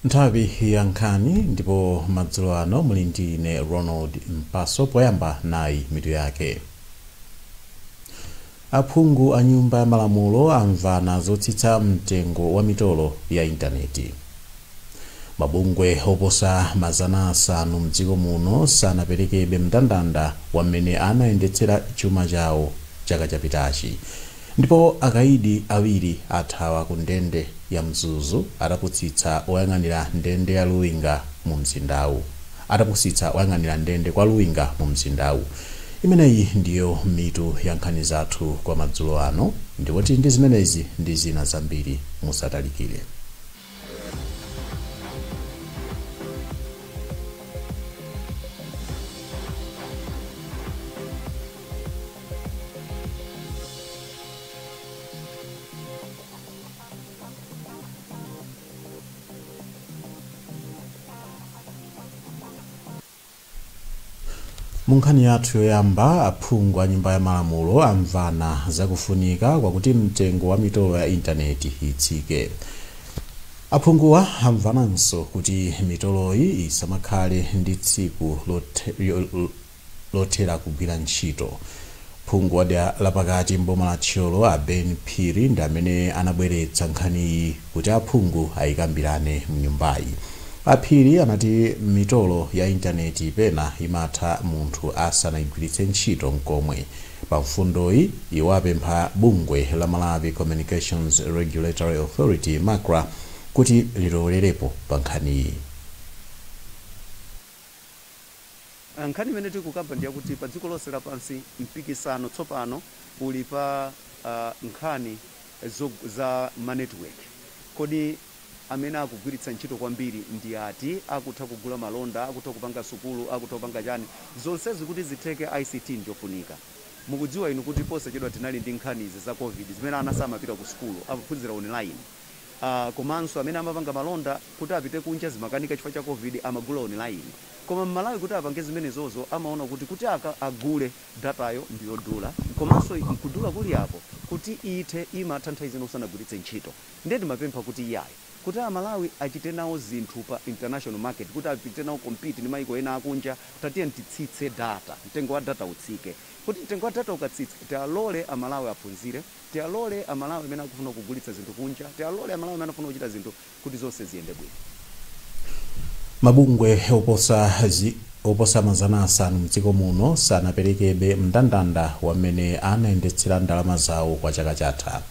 Nthawi ya nkhani ndipo madzulo ano muli ndi ine Ronald Mpaso. Poyamba nayi mitu yake. Aphungu a nyumba ya malamulo amvana zotsitsa mtengo wa mitolo ya intaneti. Mabungwe oposa 500 mdziko muno sanaperekebe mndandanda wamene anayendetsera chuma chawo chaka chapitachi. Ndipo akaidi awiri athawa ku ndende ya Mzuzu atapusitsa oyang'anira ndende ya Luwinga mu mzindawu. Atapusitsa oyang'anira ndende kwa Luwinga mu mzindawu. Imeneyi ndiyo mitu ya nkhani zathu kwa madzulo ano, ndipo tili ndi zimenezi ndi zina zambiri, musatalikire. Mu nkhani yathu yoyamba, aphungu a nyumba ya malamulo amvana zakufunika kwakuti mtengo wa mitolo ya intaneti itsike. Aphunguwa amvananso kuti mitoloyi isamakhale ndi tsiku lothera kugwira ntchito. Phungu wa dera lapakati mboma la Thyolo a Ben Phiri ndi amene anabweretsa nkhaniyi kuti aphungu ayikambirane mnyumbayi. Aphiri anati mitolo ya intaneti pena imatha munthu asanayigwiritse ntchito nkomwe. Pa mfundoyi iwo apempha bungwe la Malawi Communications Regulatory Authority MACRA kuti lilowererepo pa nkhaniyi. Nkhani imene tikukamba ndiyakuti pa dziko lonse lapansi mpikisano tsopano uli pa nkhani za ma network. Kodi amene akugwiritsa ntchito kwambiri ndi ati? Akutha kugula malonda, akutha kupanga sukulu, akutha kupanga chani? Zonsezi kuti zitheke, ICT njofunika. Mukudziwa inu kuti posachedwa tinali ndi nkhani izi za COVID zimene ana samapita ku sukulu, amaphunzira online. Komanso amene amapanga malonda kuti apite kunja zimakanika chifukwa cha COVID, amagula online. Koma mMalawi kuti apange zimenezozo amaona kuti agule datayo ndiyodula, komanso kudula kuli apo kuti ithe imatha nthawi zina usanagwiritse ntchito. Ndiye timapempha kuti iyayi, kuti Amalawi achite nawo zinthu pa international market, kuti apite nawo compete ndi maiko ena akunja, tatiye titsitse data, mtengo wa data utsike. Kuti mtengo wa data ukatsitsa, tialole Amalawi aphunzire, tialole Amalawi amene akufuna kugulitsa zinthu kunja, tialole Amalawi amene akufuna kuchita zinthu, kuti zonse ziyende bwino. Mabungwe oposa 500 mdziko muno sanaperekebe mndandanda wamene anayendetsera ndalama zawo kwa chaka chatha.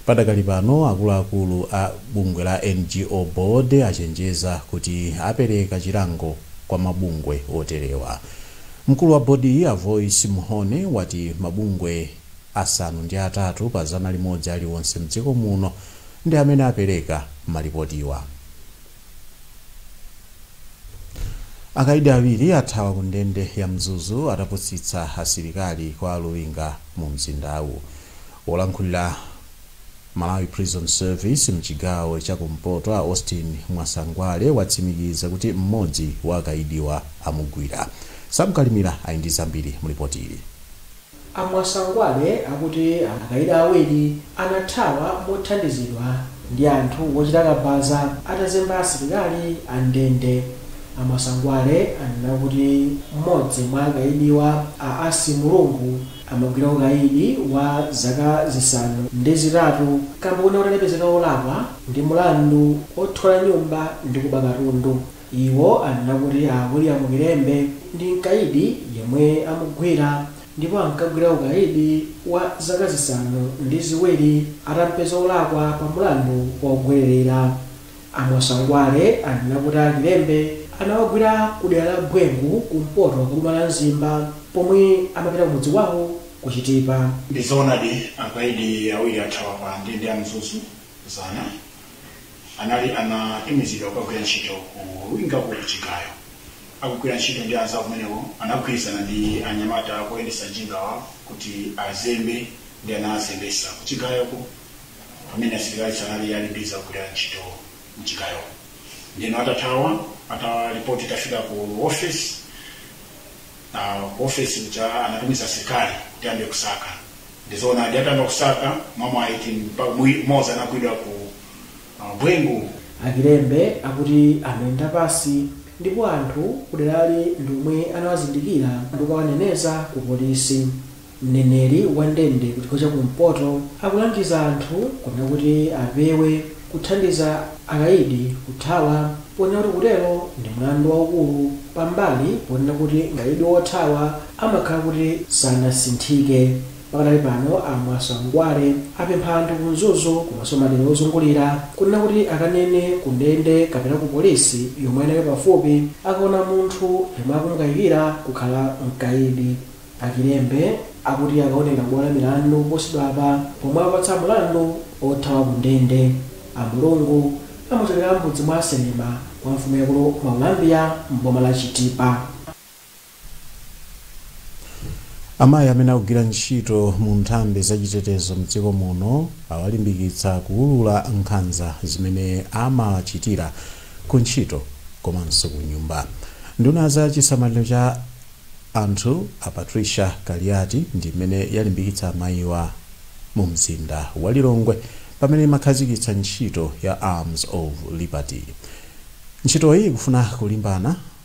Padakali pano akuluakulu a bungwe la NGO Board achenjeza kuti apereka chilango kwa mabungwe oterewa. Mkulu wa bodiyi a Voice Mhone wati mabungwe 3 pa 100 aliwonse mdziko muno ndi amene apereka malipotiwa. Akaidi awiri athawa ku ndende ya Mzuzu atapusitsa asilikali kwa Luwinga mu mzindawu. Wolankhulira Malawi Prison Service mchigawo chakumpoto a Austin Mwasangwale watsimikiza kuti mmodzi wa akaidiwa amugwira. Samkalimira ali ndi zambiri mulipoti ili. Amwasangwale akuti akaidi awiri anathawa mothandizidwa ndi anthu wochita kabaza atazemba asilikali a ndende. Amwasangwale anena kuti mmodzi mwa akaidiwa, a Asi Mulungu, amagwira ukaidi wa zaka 8 kamba kuti anapezeka olakwa ndi mulandu othyola nyumba ndi kuba katundu. Iwo anena kuti a William Kilembe ndi mkaidi yemwe amugwira, ndipo ankagwira ukaidi wa zaka 7 atampeza olakwa pa mulandu wogwerera. Amwasangwale anena kuti a Kilembe anawagwira ku dera la Bwengu kumpoto kwa boma la Mzimba pomwe amapita kumudzi kwawo kuchitipa. Ndizoonadi, akaidi awiri athawa pa ndende ya Mzuzu zana. Anali anatumizidwa kukagwira ntchito ku Luwinga ku chigayo. Akugwira ntchito ndi anzawo kumeneko, anagwirizana ndi anyamata akuyendesa njingawa kuti azembe, ndi anazembesa ku chigayoko pamene asilikali sanali ali busy kugwira ntchito mchigayo. Ndino atathawa, ataripoti itafika ku office, ku office kuja anatumiza asilikali kuti ayambe kusaka. Ndizoonadi, atayamba kusaka mwamwayi mmodzi anagwidwa ku Bwengu. Akilembe akuti amayenda pasi ndipo anthu kuderali ndiomwe anawazindikira ndikukawaneneza ku polisi. Mneneri wa ndende ku chigawo chakumpoto akulangiza anthu kunena kuti apewe kuthandiza akayidi kuthawa, ponena kuti kutero ndi mlandu waukulu, pambali ponena kuti mkayidi wothawa amakhala kuti sanasinthike. Pakadali pano amwasangwale apempha anthu ku Mzuzu komanso madera ozungulira kunena kuti akanene ku ndende kapena ku polisi yomwe ali pafupi akaona munthu yemwe akumukayikira kukhala mkayidi. Akilembe akuti akaoneka kubwalo la milandu posachedwapa pomwe apatsa mlandu othawa ku ndende. Amulungu amachokera m'mudzi mwa Selema kwa mfumu yakulu Maulambia m'boma la Chitipa. Amayi amene akugwira ntchito mu nthambi zachitetezo mdziko muno awalimbikitsa kuwulula nkhanza zimene amachitira ku ntchito komanso ku nyumba. Nduna za chisamaliro cha anthu a Patricia Kaliati ndi imene yalimbikitsa amayiwa mu mzinda wa Lilongwe pamene imakhazikitsa ntchito ya Arms of Liberty. Ntchitoyi ikufuna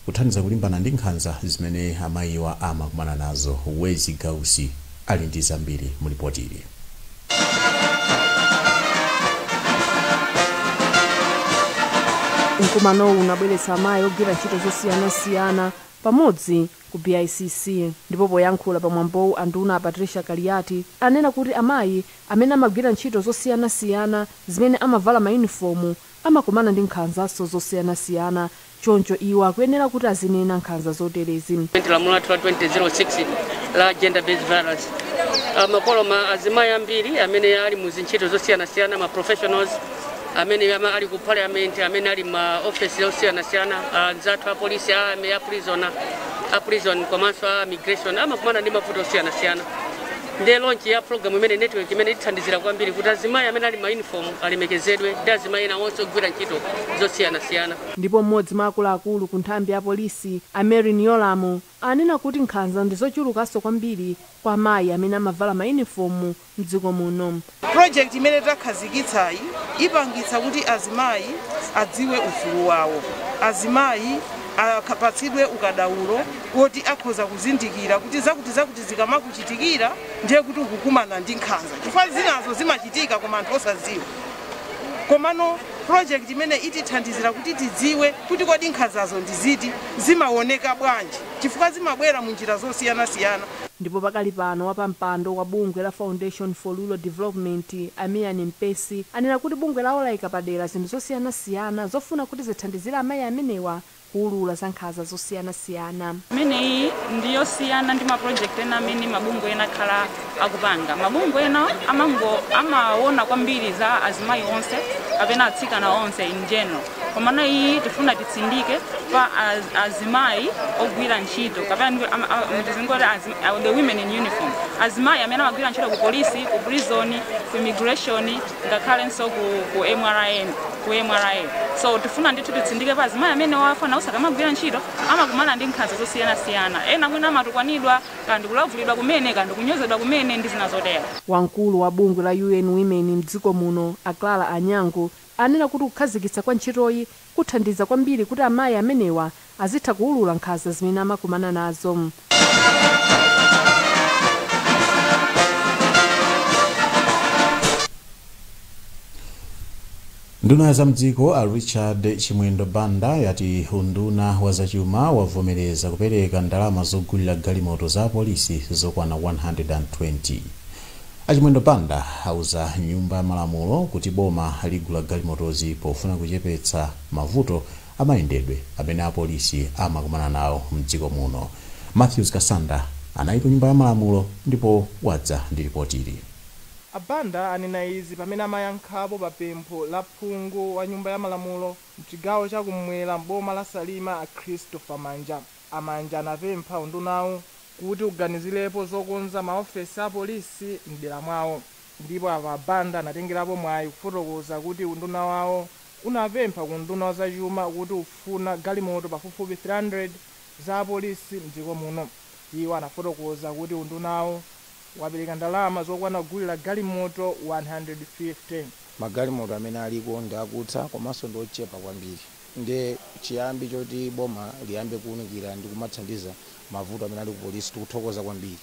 kuthandiza kulimbana ndi nkhanza zimene amayiwa amakumana nazo. Wezi Gausi ali ndi zambiri mu ripoti ili. Mkumanowu unabweretsa amayi ogwira ntchito zosiyanasiyana pamodzi ku BICC, ndipo poyankhula pamwambowu anduna a Patricia Kaliati anena kuti amayi amene amagwira ntchito zosiyanasiyana zimene amavala mayunifomu amakumana ndi nkhanzanso zosiyanasiyana, choncho iwo akuyenera kuti azinena nkhanza zoterezi. Lamulo lathu la 2006 la gender based violence, makolo ma azimayi ambiri amene ali mu zintchito zosiyanasiyana, ma professionals amene ali ku parliament, amene ali ma office osiyanasiyana, anzathu a polisi, a army, a prison, a prison komanso a migration, amakumana ndi mavuto osiyanasiyana. Ndiye launch ya program imene, network imene ithandizira kwambiri kuti azimayi amene ali ma uniform alemekezedwe ndi azimayi ena onse ogwira ntchito zosiyanasiyana. Ndipo mmodzi mwa akuluakulu ku nthambi ya polisi, a Mary Yolamu, anena kuti nkhanza ndi zochulukanso kwambiri kwa amayi amene amavala mayunifomu mdziko muno. Project imene takhazikitsayi ipangitsa kuti azimayi adziwe ufulu wawo, azimayi apatsidwe ukadaulo woti akhoza kuzindikira kuti zakuti zakuti zikamakuchitikira ndiye kuti ukukumana ndi nkhanza, chifukwa zinazo zimachitika koma anthu osadziwa. Komano project imene itithandizira kuti tidziwe kuti kodi nkhanzazo ndi ziti, zimaoneka bwanji, chifukwa zimabwera mu njira zosiyanasiyana. Ndipo pakali pano wapampando wa bungwe la Foundation for Rural Development, Amiyani Mpesi, anena kuti bungwe lawo layika padera zinthu zosiyanasiyana zofuna kuti zithandizire amayi amenewa kuwulula za nkhanza zosiyanasiyana. Imeneyi ndiyosiyana ndi maproject ena amene mabungwe ena akhala akupanga. Mabungwe ena amango amaona kwambiri za azimayi onse kapena atsikana onse in general, komano iyi tifuna titsindike pa azimayi ogwira ntchito kapena tizingoti the women in uniform, azimayi amene amagwira ntchito ku polisi, ku prison, ku immigration, ngakhalenso ku MRN, ku MRA. So tifuna ndithu titsindike pa azimayi amene wafana osakamagwira ntchito amakumana ndi nkhanza zosiyanasiyana. Ena mwina amatukwanidwa, kandi kulavulidwa kumene, kandi kunyozedwa kumene, ndi zina zotero. Wamkulu wa bungwe la UN Women mdziko muno, a Clara Anyango, anena kuti kukhazikitsa kwa ntchitoyi kuthandiza kwambiri kuti amayi amenewa azitha kuwulula nkhanza zimene amakumana nazo. Nduna za mdziko a Richard Chimwendo Banda yati unduna wa zachuma wavomereza kupereka ndalama zogulira galimoto za polisi zokwana 120. Achimwendo Banda auza nyumba ya malamulo kuti boma ligula galimotozi pofuna kuchepetsa mavuto amayendedwe amene apolisi amakumana nawo mdziko muno. Matthews Kasanda anali ku nyumba ya malamulo ndipo wadza ndi ripoti ili. Abanda anena izi pamene amayankhapo pa pempho la phungu wa nyumba ya malamulo mchigawo chakumwera mboma la Salima, a Christopher Manja. Amanja anapempha undunawu kuti uganizirepo zokonza maofesi a polisi mdera mwawo, ndipo apa Abanda anatengerapo mwayi kufotokoza kuti unduna wawo unapempha ku nduna wa zachuma kuti ufuna galimoto pafupifupi 300 za apolisi mdziko muno. Iwo anafotokoza kuti undunawo wapereka ndalama zokwana kugulira galimoto 150. Magalimoto amene aliko ndi akutha komanso ndi ochepa kwambiri, ndi chiyambi choti boma liyambe kuwunikira ndi kumathandiza mavuto amene ali ku polisi. Tikuthokoza kwambiri.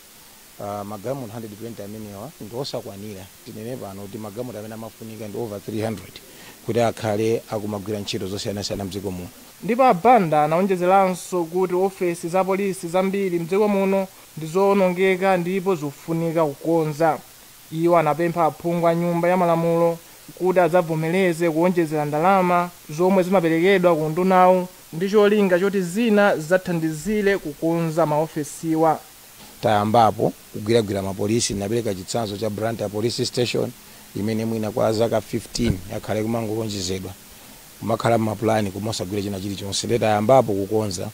Magalimoto 120 amenewa ndi osakwanira. Tinene pano kuti magalimoto amene amafunika ndi over 300 kuti akhale akumagwira ntchito zosiyanasiyana mdziko muno. Ndipo abanda anaonjezeranso kuti ofesi za polisi zambiri mdziko muno ndi zowonongeka ndipo zikufunika kukonza. Iwo anapempha aphungu a nyumba ya malamulo kuti adzavomereze kuonjezera ndalama zomwe zimaperekedwa ku ndunawu ndi cholinga choti zina zidzathandizire kukonza maofesiwa. Tayambapo kugwiragwira mapolisi. Napereka chitsanzo cha Blantyre Police Station imene mwina kwa zaka 15 yakhale kumangolonjezedwa, kumakhala mmapulani koma osagwira china chilichonse. Nde tayambapo kukonza,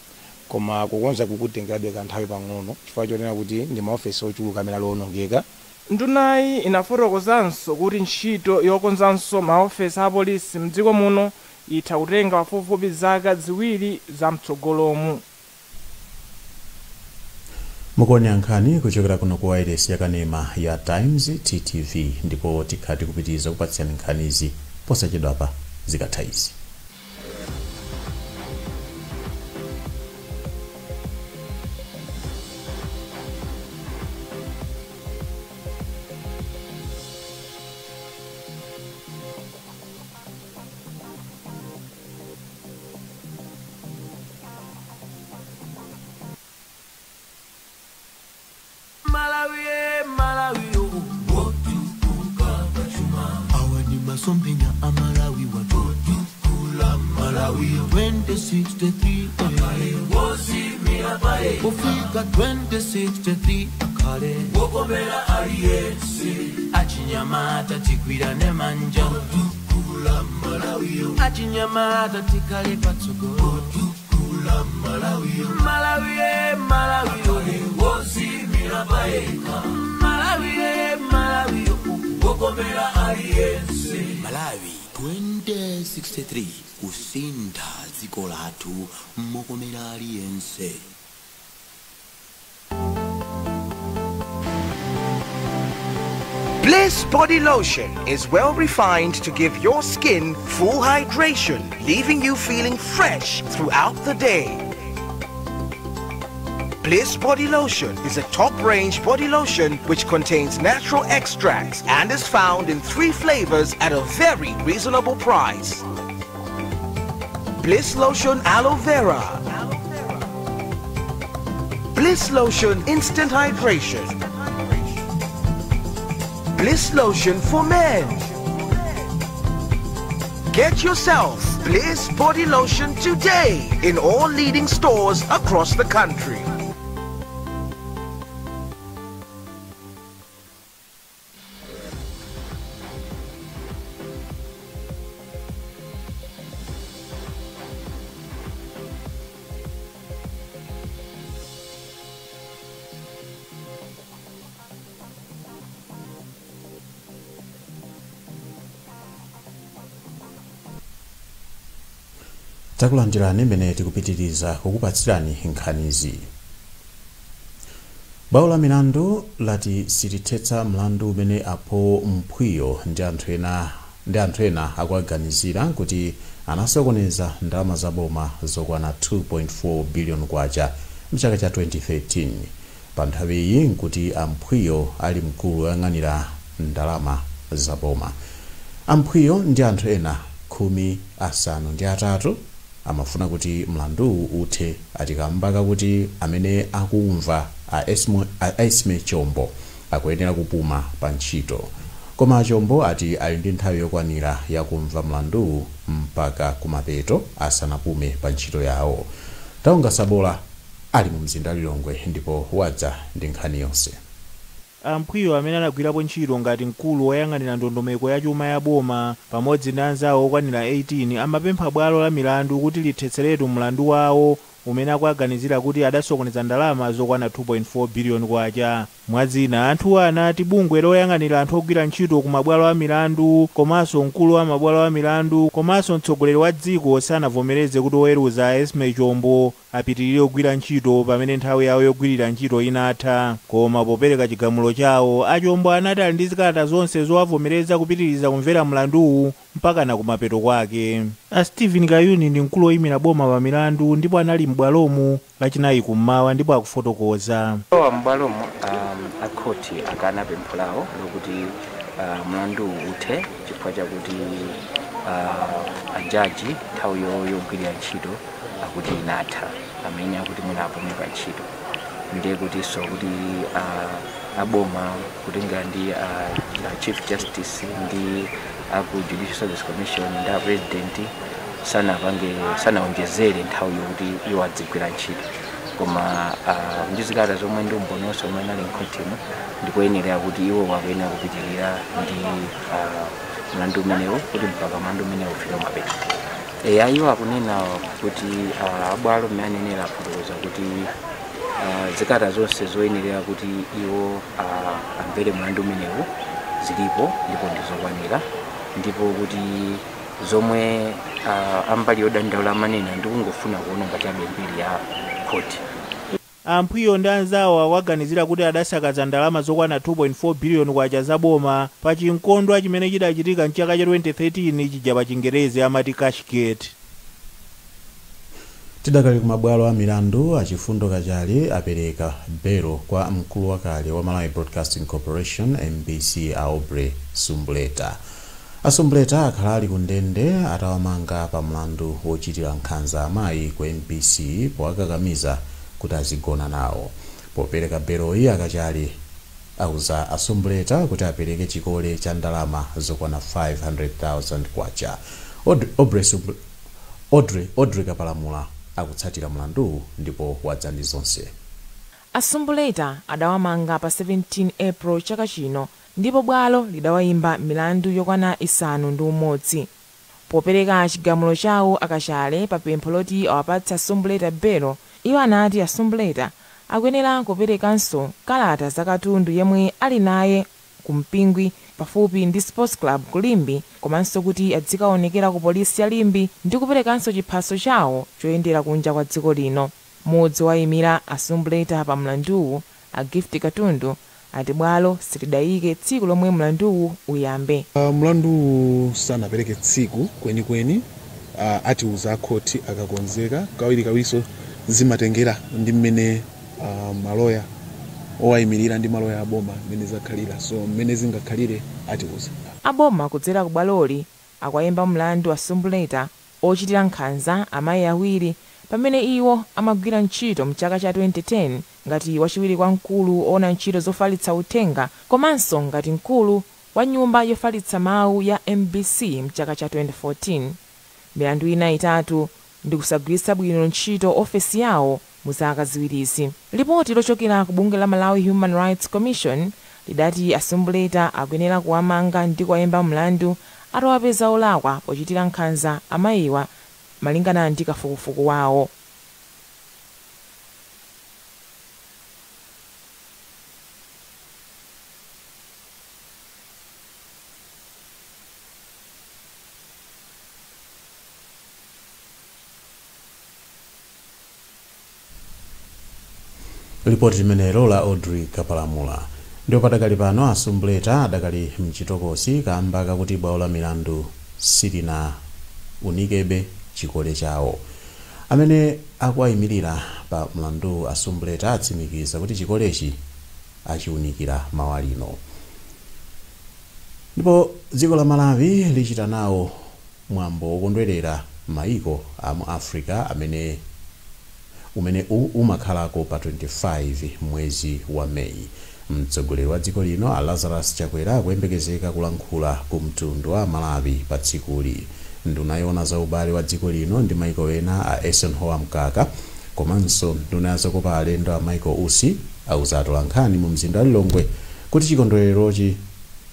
koma kukonza kukutengabe kanthawi pang'ono chifukwa chonena kuti ndi maofesi ochuluka amene alowonongeka. Ndunayi inafotokozanso kuti ntchito yokonzanso maofesi a polisi mdziko muno itha kutenga pafupifupi zaka 2 zamtsogolomu. Mukuonera nkhani kuchokera kuno ku wireless yakanema ya Times TTV, ndipo tikhala tikupitiriza kupatsirani nkhanizi posachedwapa zikatha izi. Malawi, Malawi, wotukuka pachuma. Awa ni masomphenya amalawi, watotukula Malawi 2063 akale wozimira paye kufika 2063 akale wokomera aliyense. Achinyamata tigwirane manja, otukula Malawi. Achinyamata tikale patsogolo, otukula Malawi. Malawi, Malawi, wozimira payekha. Malawi, Malawi, wokomera aliyense. Malawi 2063, kusintha dziko lathu mokomera aliyense. Bliss Body Lotion is well refined to give your skin full hydration, leaving you feeling fresh throughout the day. Bliss Body Lotion is a top-range body lotion which contains natural extracts and is found in 3 flavors at a very reasonable price. Bliss Lotion Aloe Vera, Bliss Lotion Instant Hydration, Bliss Lotion for Men. Get yourself Bliss Body Lotion today in all leading stores across the country. Takulandirani mmene tikupitiriza kukupatsirani nkhanizi. Bwalo la milandu lati silithetsa mlandu umene apo Mphwiyo ndi anthu ena akuaganizira kuti anasokoneza ndalama zaboma zokwana 2.4 billion kwacha mchaka cha 2013. Pa nthawi iyi nkuti Amphwiyo ali mkulu woyang'anira ndalama zaboma. Amphwiyo ndi anthu ena 53 amafuna kuti mlanduwu uthe atikambaka kuti amene akumva a Esme Chombo akuyenera kupuma pa ntchito, koma Chombo ati ali ndi nthawi yokwanira yakumva mlanduwu mpaka kumapeto asanapume pa ntchito yawo. Taonga Sabola ali mu mzinda Lilongwe ndipo wadza ndi nkhani yonse. Amphwiyo amene anagwirapo ntchito ngati mkulu woyang'anira ndondomeko ya chuma ya boma pamodzi ndi anzawo okwanira 18 amapempha bwalo la milandu kuti lithetseretu mlandu wawo umene akuaganizira kuti adasokoneza ndalama zokwana 2.4 biliyoni kwacha. Mwazina, anthuwa anati bungwe loyang'anira anthu ogwira ntchito ku mabwalo a milandu komanso mkulu wa mabwalo a milandu komanso mtsogoleri wa dziko sanavomereze kuti oweruza Esme Chombo apitirire kugwira ntchito pamene nthawi yawo yogwirira ntchito inatha. Koma popereka chigamulo chawo, achombo anati ali ndi zikalata zonse zowavomereza kupitiriza kumvera mlanduwu mpaka na kumapeto kwake. A Stephen Kayuni ndi mkulu woyimira boma pa milandu ndipo anali m'bwalomu Lachinayi kummawa ndipo akufotokoza. Lowa m'bwalomo, akhoti akana pempho lawo lokuti mlandu uthe chifukwa chakuti ajaji nthawi yogwirira ntchito akuti inatha, amene akuti mwina apume pa ntchito. Ndiye kutinso kuti aboma kutenga ndi Chief Justice ndi aku Judicial Service Commission ndi a President sanapange, sanaonjezere nthawi yokuti iwo adzigwira ntchito, koma ndi zikalata zomwe ndi umboni wonse omwe anali mkhotimo, ndikuyenera kuti iwo akuyenera kupitirira ndi mlandu umenewo kuti mpaka mlandu umenewo ufike kumapeto. Eya, iwo akunena kuti abwalo mmene anenera afotokoza kuti zikalata zonse zoyenera kuti iwo amvere mlandu umenewu zilipo ndipo ndizokwanira, ndipo kuti zomwe ambali yodandaula amanena ndikungofuna kuononga chabe mbiri ya khoti. Amphwiyo ndi anzawo akuaganizira kuti adasakaza ndalama zokwana 2.4 biliyoni kwacha zaboma pa chinkondwa chimene chidachitika mchaka cha 2013, chija pa Chingerezi amati Cashgate. Tidakali kumabwalo a milandu, achifundo Kachali apereka belo kwa mkulu wakale wa Malawi Broadcasting Corporation, MBC, a Aubrey Sumbuleta. Asumbuleta akhala ali ku ndende atawamanga pa mlandu wochitira nkhanza amayi ku MBC powakakamiza kuti azigona nawo. Popereka beloyi, akachali auza Asumbuleta kuti apereke chikole cha ndalama zokwana 500,000 kwacha. Audrey Kapalamula akutsatira mlanduwu ndipo wadza ndi zonse. Asumbuleta adawamanga pa 17 April chaka chino ndipo bwalo lidawayimba milandu yokwana 6. Popereka chigamulo chawo akachale pa pempho loti awapatse Asumbuleta belo, iwo anati Asumbuleta akuyenera kuperekanso kalata za katundu yemwe ali naye ku Mpingwi pafupi ndi Sports Club ku Limbe, komanso kuti adzikaonekera ku polisi ya Limbe ndi kuperekanso chiphaso chawo choyendera kunja kwa dziko lino. Mmodzi wayimira Asumbuleta pa mlanduwu, a Gift Katundu, ati bwalo silidayike tsiku lomwe mlanduwu uyambe. Mlanduwu sanapereke tsiku kwenikweni, atiuza akhoti akakonzeka. Kawirikawirinso zimatengera ndi mmene maloya owayimirira ndi maloya aboma mmene zakhalira, so mmene zingakhalire atiuza. Aboma kudzera ku bwaloli akuwayimba mlandu Asumbuleta ochitira nkhanza amayi awiri pamene iwo amagwira ntchito mchaka cha 2010 ngati wachiwiri kwa mkulu oona ntchito zofalitsa uthenga komanso ngati mkulu wa nyumba yofalitsa mawu ya MBC mchaka cha 2014. Milandu ina 3 ndi kusagwiritsa bwino ntchito ofesi yawo mu zaka ziwirizi. Lipoti lochokera ku bungwe la Malawi Human Rights Commission lidati Asumbuleta akuyenera kuwamanga ndi kuwayimba mlandu atawapeza olakwa pochitira nkhanza amayiwa malingana ndi kafukufuku wawo. Lipoti limenelo la Audrey Kapalamula. Ndipo padakali pano Asumbuleta adakali mchitokosi kamba kakuti bwalo la milandu silina unikebe chikole chawo. Amene akuwayimirira pa mlandu Asumbuleta atsimikiza kuti chikolechi achiunikira mawa lino. Ndipo dziko la Malawi lichita nawo mwambo wokondwerera maiko a mu Africa amene umene umakhalako pa 25 mwezi wa Meyi. Mtsogoleri wa dziko lino a Lazarus Chakwera akuyembekezeka kulankhula ku mtundu wa Malawi pa tsikuli. Nduna yoona za ubale wa dziko lino ndi maiko ena a Eisenhower Mkaka komanso nduna ya zokopa alendo a Michael Usi auza atolankhani mu mzinda wa Lilongwe kuti chikondwererochi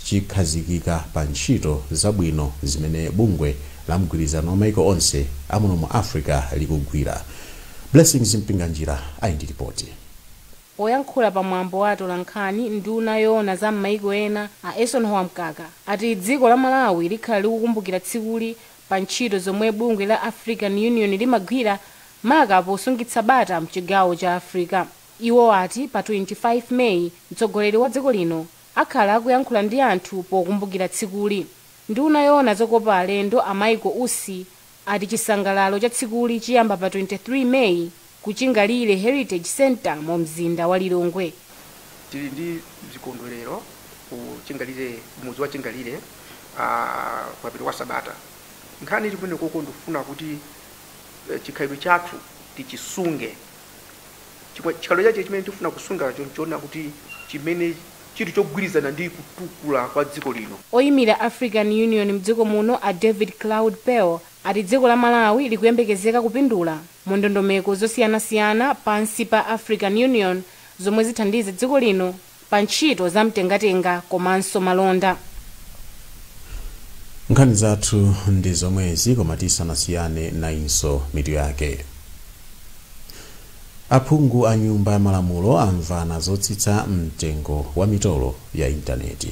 chikhazikika pa ntchito zabwino zimene bungwe la mgwirizano wa maiko onse amuno mu Africa likugwira. Blessings Mpinganjira ali ndi ripoti. Poyankhula pamwambo wa atolankhani, nduna yoona za m'maiko ena a Eisenhower Mkaka ati dziko la Malawi likhala likukumbukira tsikuli pa ntchito zomwe bungwe la African Union limagwira maka posungitsa bata mchigawo cha Africa. Iwo ati pa 25 Meyi mtsogoleri wa dziko lino akhala akuyankhula ndi anthu pokumbukira tsikuli. Nduna yoona zokopa alendo a Michael Usi ati chisangalalo cha tsikuli chiyamba pa 23 Meyi kuchingalire Heritage Center mu mzinda wa Lilongwe. Tili ndi zikondwerero kuchingalire, mudzi wa Chingalire, kwapita kwa sabata. Nkhani ili kumene koko ndikufuna kuti chikhalidwe chathu tichisunge. Chikhalidwe chache chimene tifuna kusunga chonchoona kuti chimene chili chogwirizana ndi kutukula kwa dziko lino. Oyimira African Union mdziko muno a David Cloud Pell ati dziko la Malawi likuyembekezeka kupindula mu ndondomeko zosiyanasiyana pansi pa African Union zomwe zithandize dziko lino pa ntchito za mtengatenga komanso malonda. Nkhani zathu ndi zomwezi, koma tisanasiyane nayinso mitu yake. Aphungu a nyumba ya malamulo amvana zotsitsa mtengo wa mitolo ya intaneti.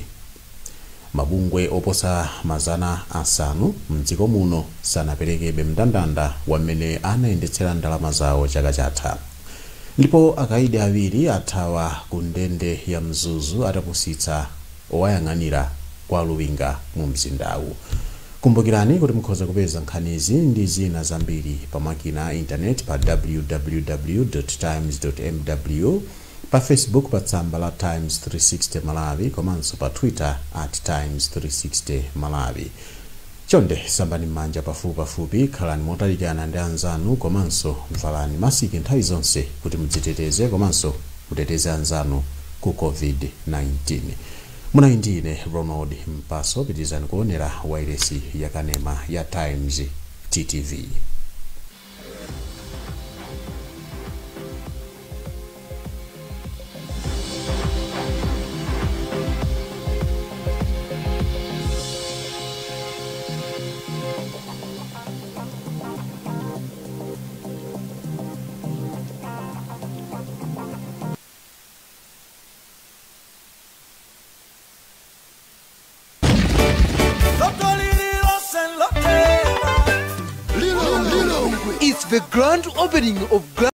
Mabungwe oposa 500 mdziko muno sanaperekebe mndandanda wamene anayendetsera ndalama zawo chaka chatha. Ndipo akaidi awiri athawa ku ndende ya Mzuzu atapusitsa owayang'anira kwa Luwinga mu mzindawu. Kumbukirani kuti mukhoza kupeza nkhanizi ndi zina zambiri pa makina a intaneti pa www.times.mw, pa Facebook pa tsamba la Times 360 Malawi, komanso pa Twitter at Times 360 Malawi. Chonde sambani m'manja pafupipafupi, khalani motalikana ndi anzanu, komanso valani masiki nthawi zonse kuti mudziteteze komanso muteteze anzanu ku COVID-19. Munali ndi ine Ronald Mpaso. Pitirizani kuonera wailesi yakanema ya Times TTV. It's the grand opening of Grand